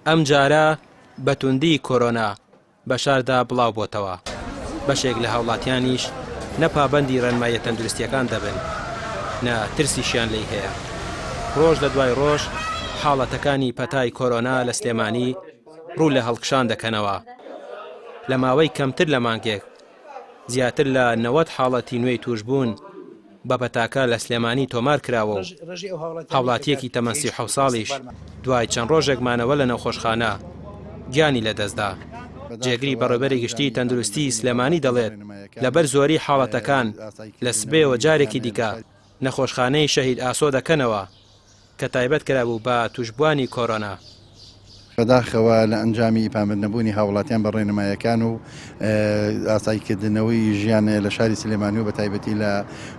ئەمجارە بە توندی کۆرۆنا بە شاردا بڵاوبۆتەوە، بەشێک لە هاوڵاتیانیش نە پابەندی ڕێنماییە تەندروستییەکان دەبن، نە ترسیشیان لێی هەیە. ڕۆژ لە دوای ڕۆژ حاڵەتەکانی پەتای کۆرۆنا لە سلێمانی ڕوو لە هەڵکشان دەکەنەوە. لە ماوەی کەمتر لە مانگێک زیاتر لە 90 حاڵەتی نوێی تووشبوون بە پەتاکە لە سلێمانی تۆمار کراوە و هاوڵاتییەکی تەمەن 37 ساڵیش دوای چەند ڕۆژێک مانەوە لە نەخۆشخانە گیانی لەدەستدا. جێگری بەڕێوبەری گشتیی تەندروستیی سلێمانی دەڵێت، لەبەر زۆریی حاڵەتەکان لە سبەیەوە جارێکی دیکە نەخۆشخانەی شەهید ئاسۆ دەکەنەوە. کە تایبەت کرابوو بە تووشبووانی کۆرۆنا. بەداخەوە لە ئەنجامی پابەندنەبوونی هاوڵاتیان بە ڕێنمایەکان و ئاساییکردنەوەی ژیان لە شاری سلێمانی و بەتایبەتی لە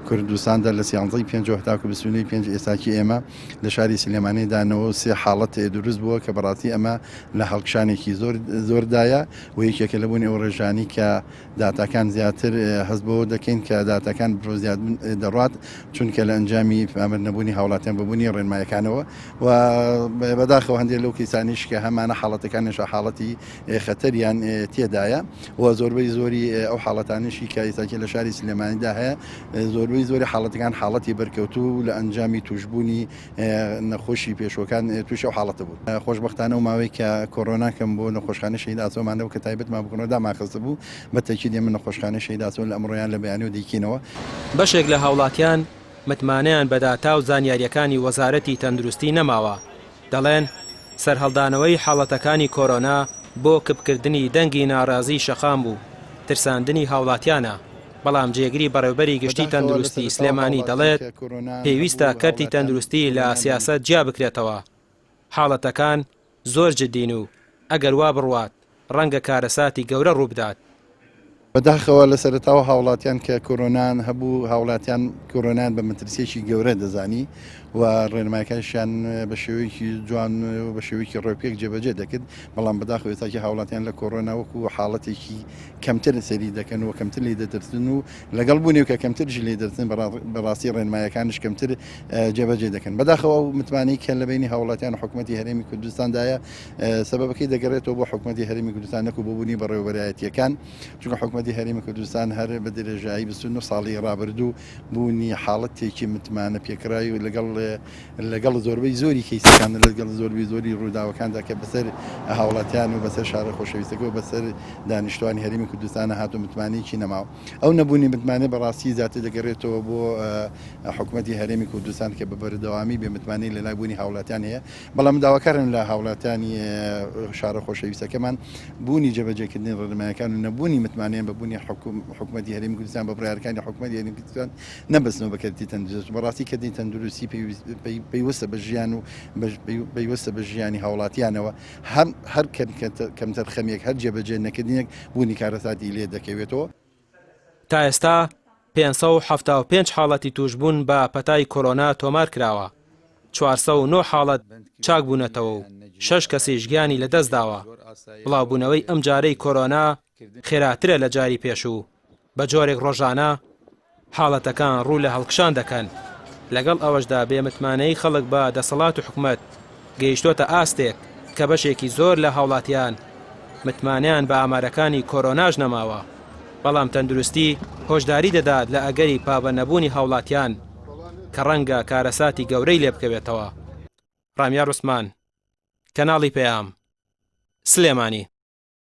کوردستاندا لە سیانزەی پێنج هەتاکو 29 پێنج ئێستاکی ئێمە لە شاری سلێمانیدا 93 حاڵەت دروست بووە کە بەڕاستی ئەمە لە هەڵکشانێکی زۆر زۆردایە و یەکێکە لە بوونی ئەو ڕێژانی کە داتاکان زیاتر هەست بەوە دەکەین کە داتاکان بەرەو زیادبوون دەڕات چونکە لە ئەنجامی پابەند نەبوونی هاوڵاتیان بە بوونی ڕێنمایەکانەوە و بەداخەوە هەندێک لەو کەیسانیش کە هەمانە حاڵەتەکانیش حاڵەتی خەتەریان تێدایە و زۆربەی زۆری ئەو حاڵەتانیشی کە ئێستاکە لە شاری سلێمانیدا هەیە زۆربەی زۆری حاڵەتەکان حاڵەتی بەرکەوتوو لە ئەنجامی توشبوونی نەخۆشی پێشوەکان تووشی ئەو حاڵەتە بوون. خۆشبەختانە ئەو ماوەی کە کۆرۆنا کەم بوو نەخۆشخانەی شەهید ئاسۆمان نەبوو کە تایبەتمان بە کۆرۆنا دامانخستبوو، بە تەئکید ئێمە نەخۆشخانەی شەهید ئاسۆ لە ئەمڕۆ یان لە بەیانیەوە دەیکەینەوە. بەشێک لە هاوڵاتیان متمانەیان بە داتا و زانیارییەکانی وەزارەتی تەندروستی نەماوە، دەڵێن، سەرهەڵدانەوەی حاڵەتەکانی کۆرۆنا بۆ کپکردنی دەنگی ناڕازیی شەقام و ترساندنی هاوڵاتیانە. بەڵام جێگری بەڕێوبەری گشتی تەندروستی سلێمانی دەڵێت، پێویستە کەرتی تەندروستی لە سیاسەت جیا بکرێتەوە، حاڵەتەکان زۆر جدین و ئەگەر وا بڕوات ڕەنگە کارەساتی گەورە ڕووبدات. بەداخەوە لە سەرەتاوە هاوڵاتیان کە کۆرۆنان هەبوو هاوڵاتیان کۆرۆنایان بە مەترسیەکی گەورە دەزانی و ڕێنمایەکانیشیان بە شێوەیەکی جوان و بە شێوەیەکی ڕێوپێک جێبەجێ دەکرد بەڵام بەداخەوە ئێستاکی هاوڵاتیان لە کۆرۆنا وەکو حاڵەتێکی کەمتر سەیری دەکەن و کەمتر لێی دەترسن و لەگەڵ بوونی کە کەمترش لێی دەترسن بەڕاستی ڕێنمایەکانیش کەمتر جێبەجێ دەکەن بەداخەوە ئەو متمانەی کە لە بینی هاوڵاتیان و حکوومەتی هەرێمی کوردستاندایە سەبەبەکەی دەگەڕێتەوە بۆ حکوومەتی هەرێمی کوردستان نەکو بۆ بوونی بەڕێوەبەرایەتیەکان چونکە حکوومەتی هەرێمی کوردستان هەر بە درێژایی 29 ساڵی ڕابردوو بوونی حاڵەتێکی متمانە پێکراوی و لەگەڵ لەگەڵ زۆربەی زۆری کەیسەکان لەگەڵ زۆربەی زۆری ڕووداوەکاندا کە بەسەر هاوڵاتیان و بەسەر شارە خۆشەویستەکە و بەسەر دانیشتوانی هەرێمی کوردستانە هات و متمانەیەکی نەماوە. ئەو نەبوونی متمانەی بەڕاستی زیاتر دەگەرێتەوە بۆ حکومەتی هەرێمی کوردستان کە بە بەردەوامی بێ متمانەی لەلای بوونی هاوڵاتیان هەیە. بەڵام من داواکارم لە هاوڵاتیانی شارە خۆشەویستەکەمان بوونی جێبەجێکردنی ڕێنمایەکان و نەبوونی متمانەیان بە بوونی حکومەتی هەرێمی کوردستان بە بڕیارەکانی حکومەتی هەرێمی کوردستان نەبەستنەوە بە کەرتی تەندروست. بەڕاستی کەرتی تەندروستی پەیوەستە بە ژیان و پەیوەستە بە ژیانی هاوڵاتیانەوە. هەم هەر کەمتەرخەمیەک هەر جێبەجێ نەکردنێک بوونی کارەساتی لێ دەکەوێتەوە. تا ئێستا 575 حاڵەتی تووشبوون بە پەتای کۆرۆنا تۆمارکراوە، 409 حاڵەت چاکبوونەتەوە و شەش کەسیش گیانی لەدەستداوە، بڵاوبوونەوەی ئەمجارەی کۆرۆنا خێراترە لە جاری پێشوو. بە جۆرێک ڕۆژانە حاڵەتەکان ڕوو لە هەڵکشان دەکەن، لەگەڵ ئەوەشدا بێ متمانەیی خەڵک بە دەسەڵات و حکومەت گەیشتۆتە ئاستێک کە بەشێکی زۆر لە هاوڵاتیان متمانەیان بە ئامارەکانی کۆرۆناش نەماوە، بەڵام تەندروستی هۆشداری دەدات لە ئەگەری پابەندنەبوونی هاوڵاتیان کە ڕەنگە کارەساتی گەورەی لێبکەوێتەوە. ڕامیار عوسمان، کەناڵی پەیام، سلێمانی.